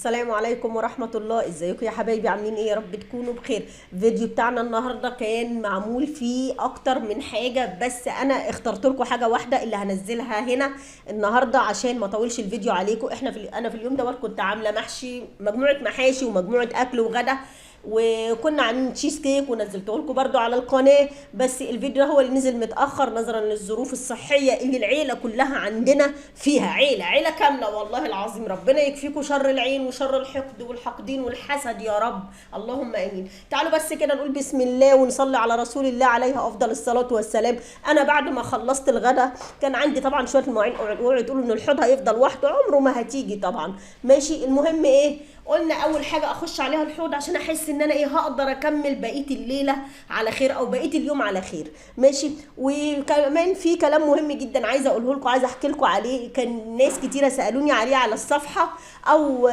السلام عليكم ورحمة الله. ازيكم يا حبايبي؟ عاملين ايه؟ يا رب تكونوا بخير. الفيديو بتاعنا النهاردة كان معمول فيه اكتر من حاجة، بس انا اخترت لكم حاجة واحدة اللي هنزلها هنا النهاردة عشان ما اطولش الفيديو عليكم. انا في اليوم دوت كنت عاملة محشي، مجموعة محاشي ومجموعة اكل وغدا، وكنا عاملين تشيز كيك ونزلته لكم برده على القناة، بس الفيديو هو اللي نزل متاخر نظرا للظروف الصحية اللي العيلة كلها عندنا فيها، عيله كاملة والله العظيم. ربنا يكفيكم شر العين وشر الحقد والحاقدين والحسد يا رب، اللهم امين. تعالوا بس كده نقول بسم الله ونصلي على رسول الله عليه افضل الصلاة والسلام. انا بعد ما خلصت الغدا كان عندي طبعا شوية المواعين، اوعوا تقولوا ان الحوض هيفضل وحده، عمره ما هتيجي طبعا، ماشي. المهم ايه، قلنا اول حاجة اخش عليها الحوض عشان احس ان انا ايه هقدر اكمل بقية الليلة على خير او بقية اليوم على خير، ماشي. وكمان في كلام مهم جدا عايزه اقوله لكم، عايزه احكي لكم عليه، كان ناس كتيرة سالوني عليه على الصفحة او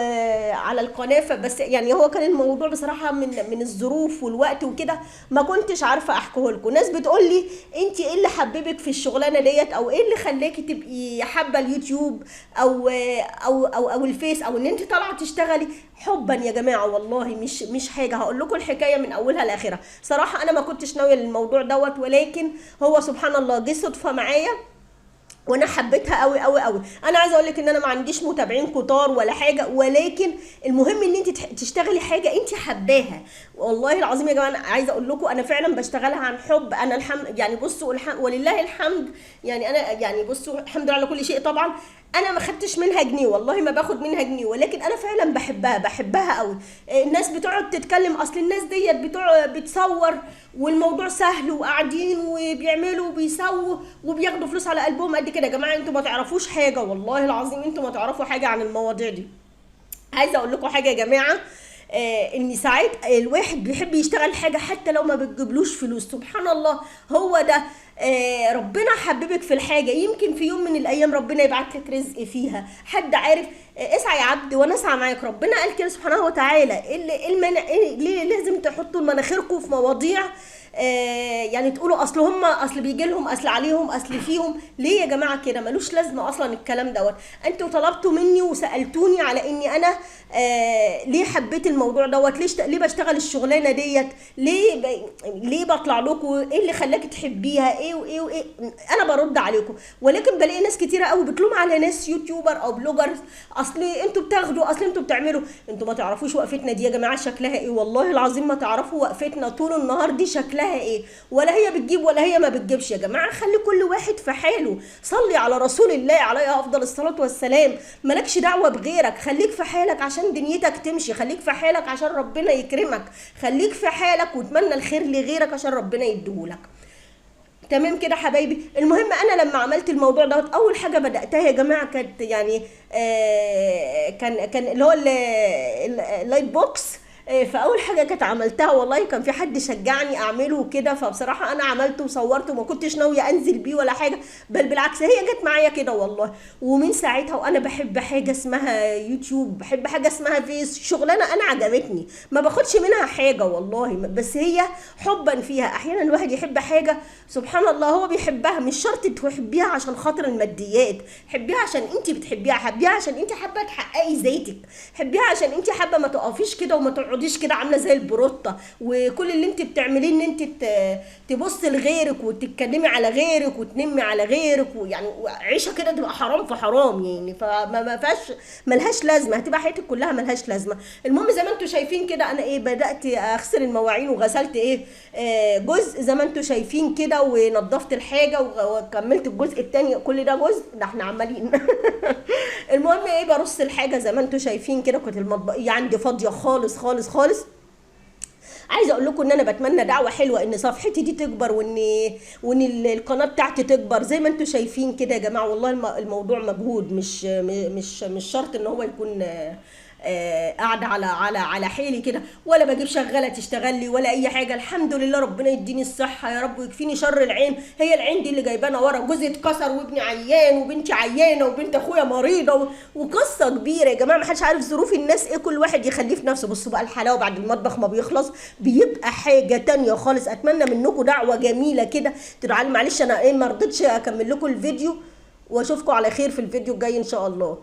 على القناة، فبس يعني هو كان الموضوع بصراحة من الظروف والوقت وكده ما كنتش عارفه احكيه لكم. ناس بتقول لي انت ايه اللي حببك في الشغلانة ديت، او ايه اللي خلاكي تبقي حابة اليوتيوب او او او, أو الفيس، او ان انت طالعه تشتغلي. حبا يا جماعة والله، مش حاجة، هقول لكم الحكاية من اولها لاخرها. صراحة انا ما كنتش ناوية للموضوع دوت، ولكن هو سبحان الله جه صدفة معايا وانا حبيتها قوي قوي قوي. انا عايزه اقول لك ان انا ما عنديش متابعين كتار ولا حاجة، ولكن المهم ان انت تشتغلي حاجة انت حباها. والله العظيم يا جماعة انا عايزه اقول لكم انا فعلا بشتغلها عن حب. انا الحمد يعني بصوا ولله الحمد، يعني انا يعني بصوا الحمد لله على كل شيء. طبعا انا ما خدتش منها جنيه، والله ما باخد منها جنيه، ولكن انا فعلا بحبها، بحبها قوي. الناس بتقعد تتكلم اصل الناس ديت بتصور والموضوع سهل وقاعدين وبيعملوا وبيسووا وبياخدوا فلوس على قلبهم قد كده. يا جماعة انتوا ما تعرفوش حاجة، والله العظيم انتوا ما تعرفوا حاجة عن المواضيع دي. عايزه اقول لكم حاجة يا جماعة، ان ساعات الواحد بيحب يشتغل حاجة حتى لو ما بتجيبلوش فلوس. سبحان الله، هو ده ربنا حببك في الحاجة، يمكن في يوم من الايام ربنا يبعت لك رزق فيها، حد عارف. اسعى يا عبد وانا اسعى معاك، ربنا قال كده سبحانه وتعالى. ليه لازم تحطوا مناخيركم في مواضيع يعني تقولوا اصل هم، اصل بيجي لهم، اصل عليهم، اصل فيهم؟ ليه يا جماعة كده؟ ملوش لازمه اصلا الكلام دوت. انتوا طلبتوا مني وسالتوني على اني انا ليه حبيت الموضوع دوت، ليه بشتغل الشغلانة ديت، ليه بطلع لكم، ايه اللي خلاكي تحبيها، ايه وايه وايه. انا برد عليكم، ولكن بلاقي ناس كتيرة قوي بتلوم على ناس YouTuber او bloggers، اصل انتوا بتاخدوا، اصل انتوا بتعملوا. انتوا ما تعرفوش وقفتنا دي يا جماعة شكلها ايه، والله العظيم ما تعرفوا وقفتنا طول النهار دي شكلها ايه، ولا هي بتجيب ولا هي ما بتجيبش. يا جماعة خلي كل واحد في حاله، صلي على رسول الله عليه افضل الصلاة والسلام، مالكش دعوه بغيرك، خليك في حالك عشان دنيتك تمشي، خليك في حالك عشان ربنا يكرمك، خليك في حالك وتمنى الخير لغيرك عشان ربنا يديهولك. تمام كده حبايبي. المهم انا لما عملت الموضوع دوت اول حاجة بداتها يا جماعة كانت يعني كان اللي هو ال light box. فاول حاجة كانت عملتها والله كان في حد شجعني اعمله كده، فبصراحة انا عملته وصورته وما كنتش ناوية انزل بيه ولا حاجة، بل بالعكس هي جت معايا كده والله. ومن ساعتها وانا بحب حاجة اسمها يوتيوب، بحب حاجة اسمها فيس، شغلانة انا عجبتني ما باخدش منها حاجة والله، بس هي حبا فيها. احيانا الواحد يحب حاجة سبحان الله هو بيحبها، مش شرط تحبيها عشان خاطر الماديات، حبيها عشان انت بتحبيها، حبيها عشان انت حابة تحققي ذاتك، حبيها عشان انت حابة ما تقفيش كده وما تقعديش كده عامله زي البروتة، وكل اللي انت بتعمليه ان انت تبصي لغيرك وتتكلمي على غيرك وتنمي على غيرك، ويعني عيشه كده تبقى حرام في حرام يعني، فما ما فيهاش، ملهاش لازمه، هتبقى حياتك كلها ملهاش لازمه. المهم زي ما انتم شايفين كده انا ايه بدات اغسل المواعين وغسلت ايه جزء زي ما انتم شايفين كده، ونظفت الحاجة وكملت الجزء الثاني، كل ده جزء ده احنا عمالين. المهم ايه برص الحاجة زي ما انتم شايفين كده، كنت المطبخيه عندي فاضية خالص خالص خالص. عايزه اقول لكم ان انا بتمنى دعوه حلوة ان صفحتي دي تكبر، وان القناة بتاعتي تكبر زي ما انتم شايفين كده يا جماعة. والله الموضوع مجهود، مش شرط ان هو يكون قاعدة على على على حيلي كده، ولا بجيب شغالة تشتغل لي ولا اي حاجة. الحمد لله ربنا يديني الصحة يا رب ويكفيني شر العين، هي العين دي اللي جايبانا ورا، جوزي اتكسر وابني عيان وبنتي عيانه وبنت اخويا مريضه وقصة كبيرة يا جماعة، ما حدش عارف ظروف الناس ايه، كل واحد يخليه في نفسه. بصوا بقى الحلاوة بعد المطبخ ما بيخلص بيبقى حاجة تانية خالص. اتمنى منكم دعوه جميلة كده تدعوا لي، معلش انا ايه ما رضيتش اكمل لكم الفيديو، واشوفكم على خير في الفيديو الجاي ان شاء الله.